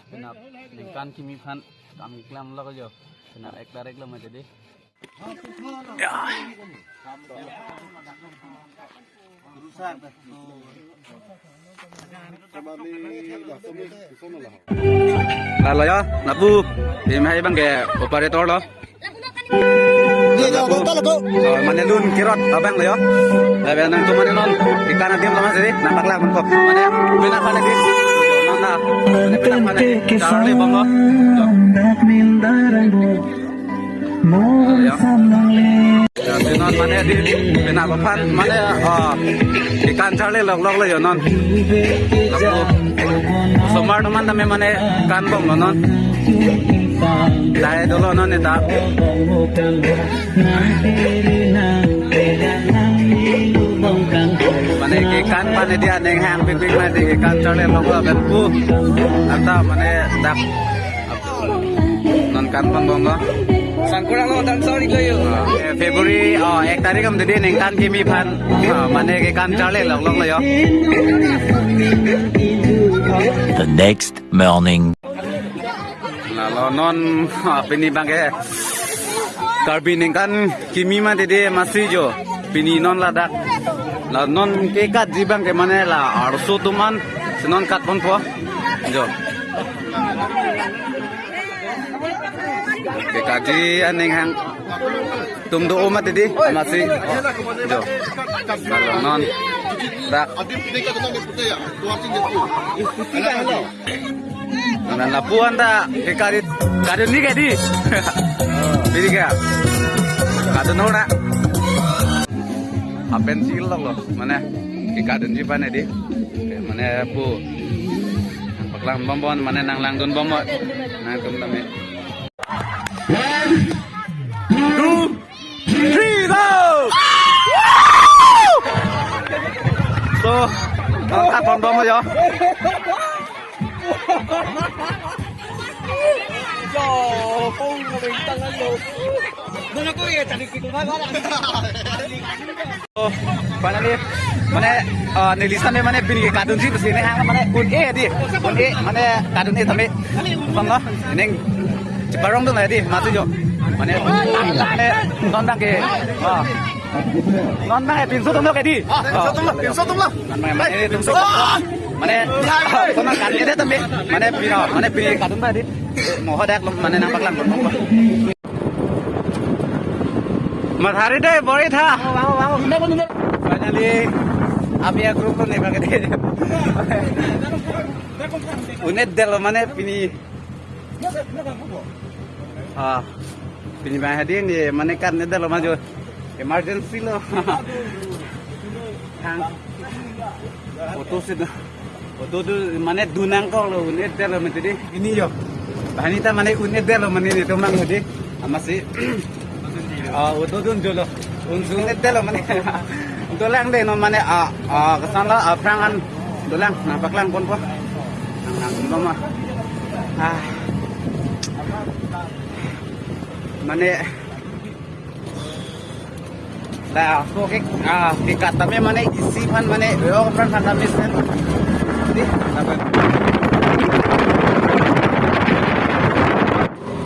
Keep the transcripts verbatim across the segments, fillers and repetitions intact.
Penap ningkan kimi aphan kam keklemlo jo. Penap ek tarik lo mati di. Lalo ya, lapu. Pini abang ke operator lo. Dia jago tak laku. Oh, mane lun kirot abang lo ya. Abang nangtum mane non ikan adim lo mas di, nangpaklangponpo. Mane penap mane di. Non na. Mane penap mane di. Charli bomlo. Ya. Ya, si non mane di, di penap aphan mane, oh, ikan charli loklok lo ya non. Lapu. Osomar atum an tame mane kan bomlo non. Dai dolo non neta. Mane kekan mane dia neng hang pipik mane di kekan charli loklo pen pu. Anta mane dak non kan pon bomlo. Sangkurang lo dan sorry lo yo. Eh, February, oh, ek tarik am tadi ningkan kimi aphan. Ah, mane kekan charli loklok lo yo. The next morning. Lalo non, ah, pini abang ke Karbi ningkan kimi mati di masi jo. Pini non ladak. La non kekatji abang ke mane la arloso atum an si non katponpo. Jo. Kekatji aning hang atum do-o mati di masi. Jo. Lalo non dak. Nang lapu-an ta ke kari, kadun ni ke di. Pini ke. Kadun ora. Hapen si loklo, mane ke kadunji aphan di. Mane pu. Nangpaklang bombon, mane nanglangdun bombo. Nangtum tame. Two, three, go! So, nangkat bombo yo. Oh, finally, mane, ah, neli same mane pini kadunji pusi ne hang mane un-e di, un-e mane kadun-e tame. Panglo, ining cheparongdun di, mati jo. Mane, mane, non abang ke, ah, non abang ke pinso atum lo ke di. Ah, pinso atum lo, pinso atum lo. Mane, mane, pinso atum lo. Mane, ah, sono kan ke di tame. Mane, pini, mane, pini kadun ba di. Moho dak, mane, nangpaklang. Mathari de, bor-i tha. Finally, ami a group ko ne bang de. Un-edetlo mane pini. Ah, pini abang hadi ni mane kan-edetlo ma jo. Emergency lo. Hang. Auto si do. Auto do mane dunang kok lo un-edetlo mati di. Ini yo. Banghini ta mane un-edetlo mane netum abang di. Amatsi. Ah, auto dunjolo. Un-, un-edetlo mane. Dolang de non mane, ah, ah, koson lo, ah, aphrang an. Dolang, nangpaklangponpo. Nang, nang, mama. Ah. Mane. La, okay, ah, kekat tame mane isi aphan mane, yo, aphrang aphan tame sen. Di, dapat.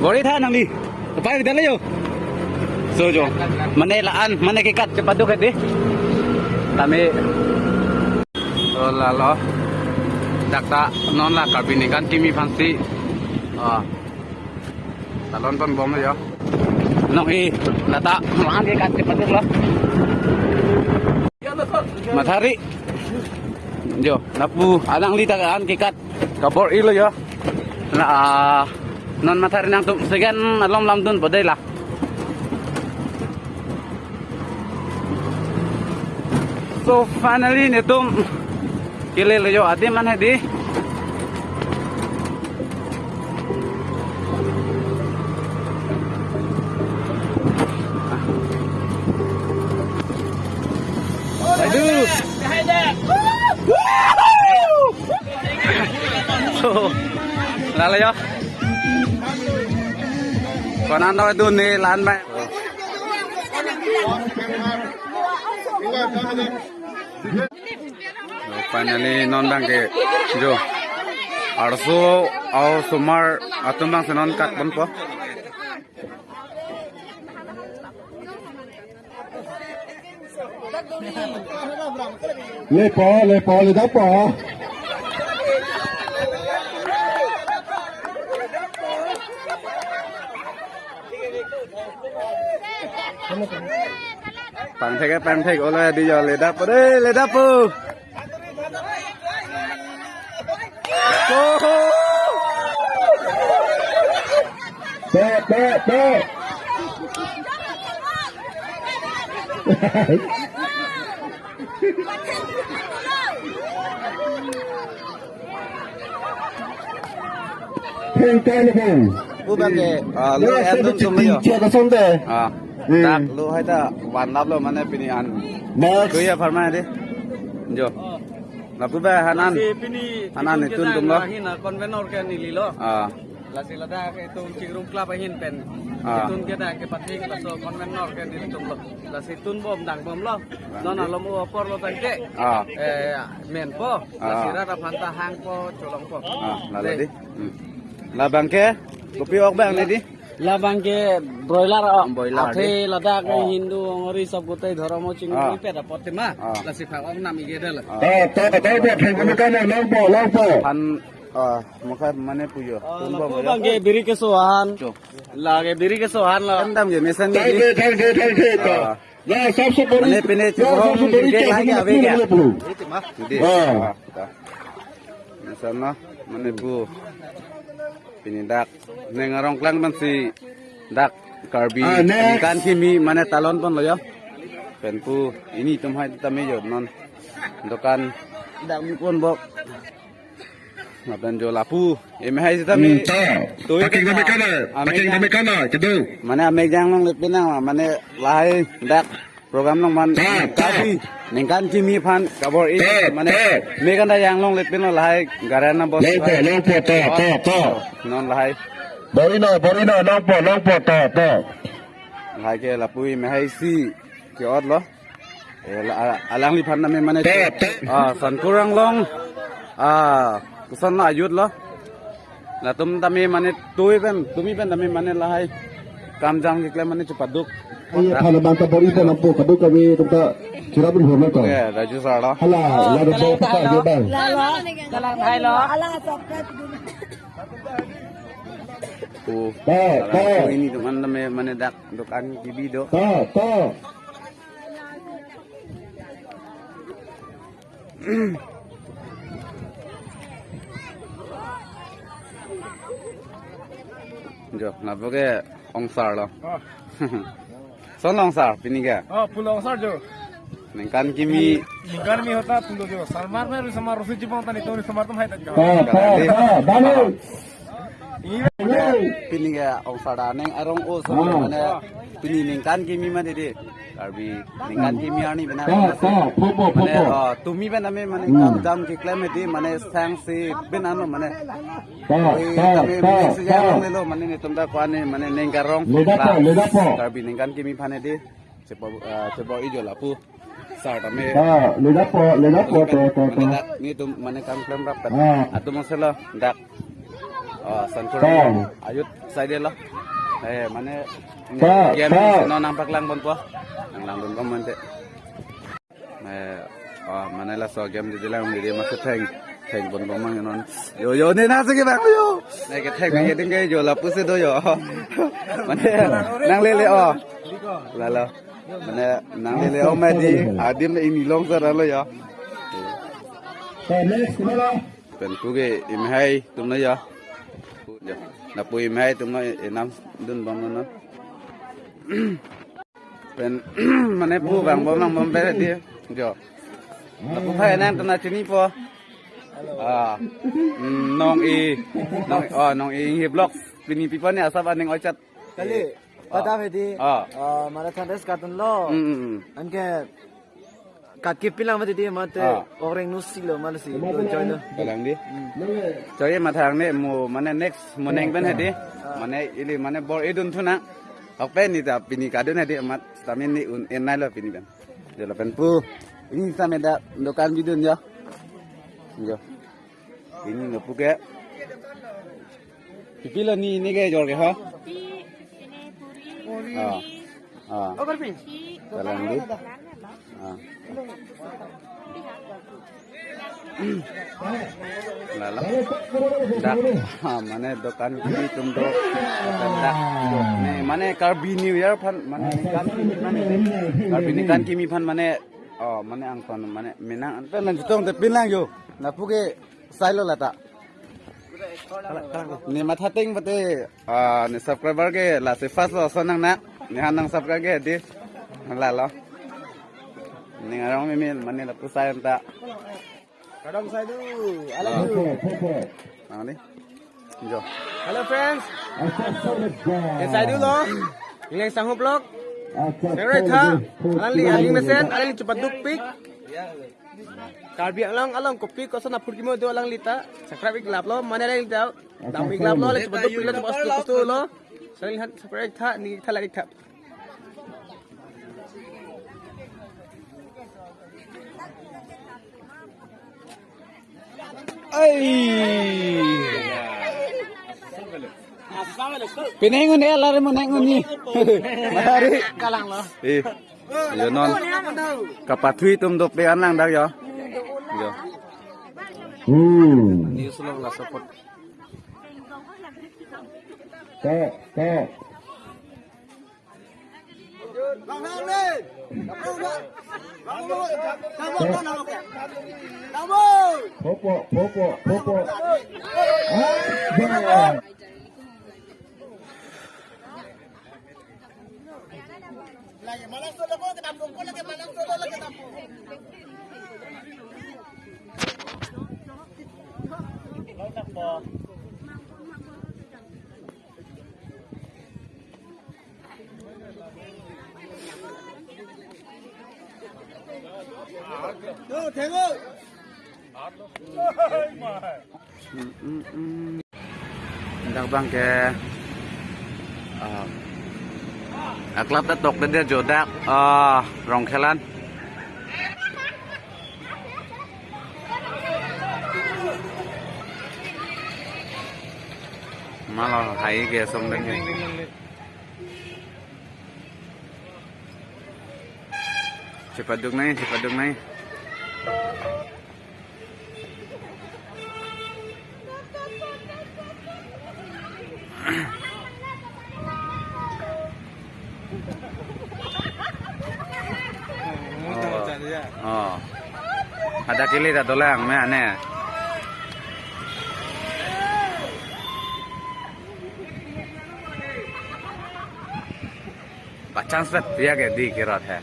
Bor-i tha nangli. Pai dale yo. So jo. Mane la-an, mane kekat chepaduk di. Tame. So lalo. Dak ta non la Karbi ningkan kimi aphansi. Ah. Talon ton bom ya. Nong i lata mangan ke kat cepat lo. Mathari. Jo, lapu alangli ta an ke kat kabor-ilo ya. La, ah, non Mathari nangtum second alom lamdunpo dei la. So finally netum kelelo yo adim an hedi. Aduh. So, lalo yo. Konan do itu nih lan ba. Finally non abang ke jo. Arso a-osomar atum abang si non kat ponpo. Lepo, lepo, ledakpo. Pangthek, pangthek, ole di jo, ledakpo de, ledakpo. Oho. Pe, pe, pe. Thengkan bang. Pu bang ke, ah, lo, ya, en dum tum lo. Chia kasong de. Ah. Hmm. Dak lo hai ta van lap lo mane pini an. Next. Kuya pharma de. Jo. Lapu ba hanan. Lasi pini hanan nitun tum lo. Ahin a convenor ke neli lo. Ah. Lasi ladak itum Chingrum Club ahin pen. Ah. Nitun ke dak kepathik laso convenor ke nelitum lo. Lasi tunbom dangbom lo. Bang. Non alom apor lo tangke. Ah. Eh, menpo. Ah. Lasi rat aphan ta hangpo, cholongpo. Ah, lalo de. Hmm. Labang ke, kopi ok bang ne di? Labang ke broiler, oh. Broiler, athe de. Ladak, oh, Hindu, Ongori, sob gotei dhorom, oh, chingrum, ah, ipet apot tema. Ah. Lasi phak ok nam ige dal. Ah. To, to, to, to, thengkan, longpo, longpo. Phan, ah, mokha mane puyo. Ah, tunbom lapu yo. Bang ke biri keso-an. Cho. Lake biri keso-an lo. Endam je, mesen je. Thank you, thank you, thank you. Ah. Ya, sabse badi. Mane pine ya, sabse badi, lagi kaisa ave kya? Iti ma. Di. Ah. Ah, ta. Mesen na, mane pu. Pini dak. Neng arong klang man si dak Karbi. Ah, next. Ningkan kimi mane talon pon lo yo. Pen pu, initum hai tame yo non. Dokan dak mi pon bok. Lapen jo lapu, eme hai sita mi. Hmm, ta. Toi paking kan tame na, kana, amek paking jang tame kana, kedo. Mane amek jang longlepin nang, mane lahai dak program along man. Ta, ta. Tapi ningkan kimi aphan kabor-i, ta, mane ta. Mek anta jang longlepin lo lahai garan na bos. Longpo, longpo, ta, ta, ta. Non lahai. Bor-i non, bor-i non, longpo, longpo, ta, ta. Lahai ke lapu eme hai si ke-ot lo. Eh, la, a, alangliphan tame mane. Te, te. Ah, Sankur Anglong. Ah, koson lo ajut lo. Latum tame mane toi pen, tumi pen tame mane lahai. Kam jang keklem mane chepaduk. Iya, than abang ta bor-i ta nampo, kadokave atum ta chirap dun hormat ko. Oke, Raju sir lo. Hala, la do ta ka ye bang. Dalang hai lo. Oh, te, te. Initum an tame mane dak dokan kibi do. Te, te. Jo, lapu ke ongsar lo. Oh. Koson lo ongsar, pini ke? Oh, pulo ongsar jo. Ningkan kimi. Ningkan kimi ahut ta pulo jo. Sarmar me ri samar rusi jibong tani to ri samar tum hai ta jo. Oh, oh, oh, balu. Pini ke ongsar da neng arong oso mane pini ningkan kimi mane di. Karbi ningkan kimi arni bena. Ta, ta, phopo, mane, phopo. Oh, tumi bena me mane kam jam keklem di mane sang si bena no mane. Ta, ta, ta, ta. Mane netum ta kwane mane neng karong. Ledapo, ledapo. Karbi ningkan kimi aphan di. Chepo, ah, chepo ijo lapu. Sir tame. Ah, ledapo, ledapo, to, to, to. Mane dak, netum mane kam klemrap dak. Ah. Atum selo dak. Oh, Sankur. To. Ayut side lo. Eh, mane to, game to. Sino nangpaklang ponpo. Nanglang ponpo mante. Eh, oh, mane laso game di lang di mas theng. Theng ponpo mang non. Yo, yo, ne na sige bang yo. Ne ke theng ke ding ke yo lapu si do yo. Mane nanglele oh. Lalo. Mane nanglele oh mati adim ini long sar lo ya. Next, kumala. Pen pu ke eme hai atum lo ya. Ya. Lapu eme hai atum lo enam dunbom lo na. Pen mane pu bang bom lang bom pe di. Jo. Lapu phai nang tuna chinipo. Ah. Mm, nong i nong oh nong i hi vlog. Pini pipo ne asap aning ochat. Kali, pada hedi, ah, ah, marathon race katun lo. Mm, mm, mm. Anke kat kipi lang mati di mate, ah, orang nusi lo, malu si lo join lo. Kalang di. Hmm. Choi mathang ne mo mane next mo neng pen hedi. Ah. Mane ili mane bor-i dun thu na. Ok pen ni ta pini kadun hedi amat sitame ne un-en nai lo pini pen. Jo lapen pu. Ini sitame dak dokan bidun jo. Jo. Ini lapu ke. Pipilo ni ini ke jor ke ho? Ini puri. Ah. Ah. Jalan di. Ah. Lalo. Dak, ah, mane dokan kimi atum do. Dak. Ne, mane Karbi New Year aphan, mane ningkan kimi aphan, Karbi ningkan kimi aphan mane, oh, mane angkon, mane menang, anpen lang chetong te pin lang jo. Lapu ke sailo lata. Ne matha ting pate, ah, ne subscriber ke lasi first lo, so nang na. Ne han nang subscribe ke di. Lalo. Ne ngarong mimi mane lapu sai anta. Kadang sai du. Ala du. Nang ni. Jo. Hello friends. Ke sai du lo. Nilai sanghup lok. Sere tha. Alangli, alangli mesen, alangli chepadukpik. Karbi Anglong along kopi koson apor kimo do alangli ta. Subscribe ik lap lo, mane alangli ta. Dam ik lap lo, alangli chepadukpik lo, chepadukpik lo. Alangli han subscribe tha, ni tha, like tha. Ai. Pinengun ya, lari menengun ni. Mari. Kalang lo. Eh. Yo non. Kapathui atum dope an lang dak yo. Yo. Hmm. News lo la support. Tek, tek. Popo, popo, popo. Ah, ya. Dak abang ke, ah, aklap ta tok dede jo dak, ah, Rongkhelan. Malo hai ke song deng. Chepaduk nai, chepaduk nai. Oh. Oh. Ada kili ta dolang me ane. Ba chance vet dia ke di kirot he.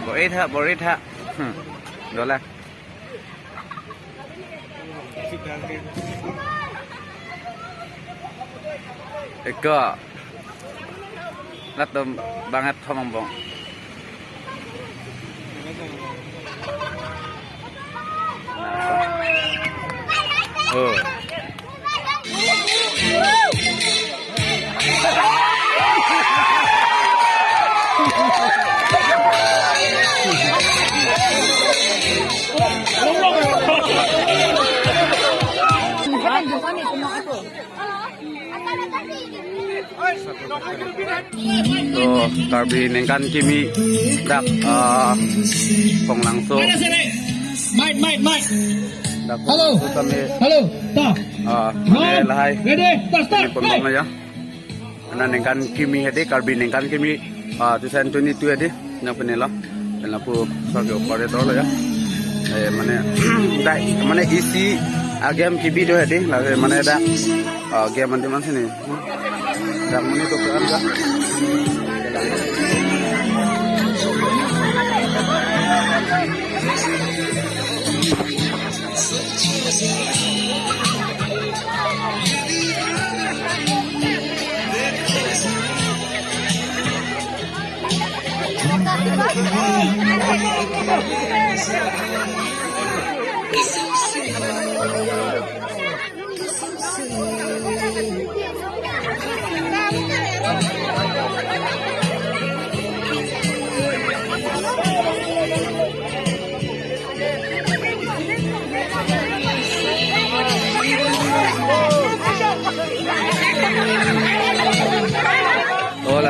Bo-e tha, bo-e tha. Hmm. Dola. Eko. Latum banget thomong bong. Oh. To Karbi ningkan kimi dak, ah, Konglangso. Mike, Mike, Mike. Dak Hello. Konglangso kami, Hello. Ta. Ah, mane One. Lahai. Ready. Ta, start. Ini pun Mike. Bang ya. Ana ningkan kimi hedi, Karbi ningkan kimi, ah, two thousand twenty-two hedi, nang penelo. Penelo pu sorgi opor itu lo ya. Eh, mane, dai, mane isi, ah, game kibi do hedi, lagi mane dak, ah, game anti man sini. Dak mane to kan dak.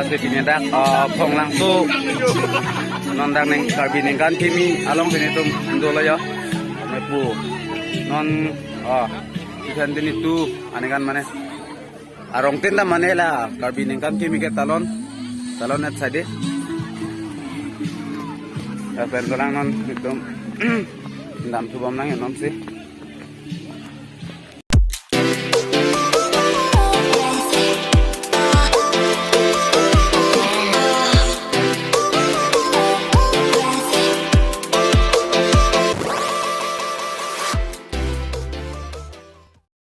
Pini dak, ah, Phonglangso. Non dak neng Karbi ningkan kimi along pini tum dolo yo. Nepu. Non, ah, tuhan pini tu aningkan mane. Arong tin ta mane la Karbi ningkan kimi ke talon. Talon et sadi. Lapen dolang non itum dam thubom nang enom si.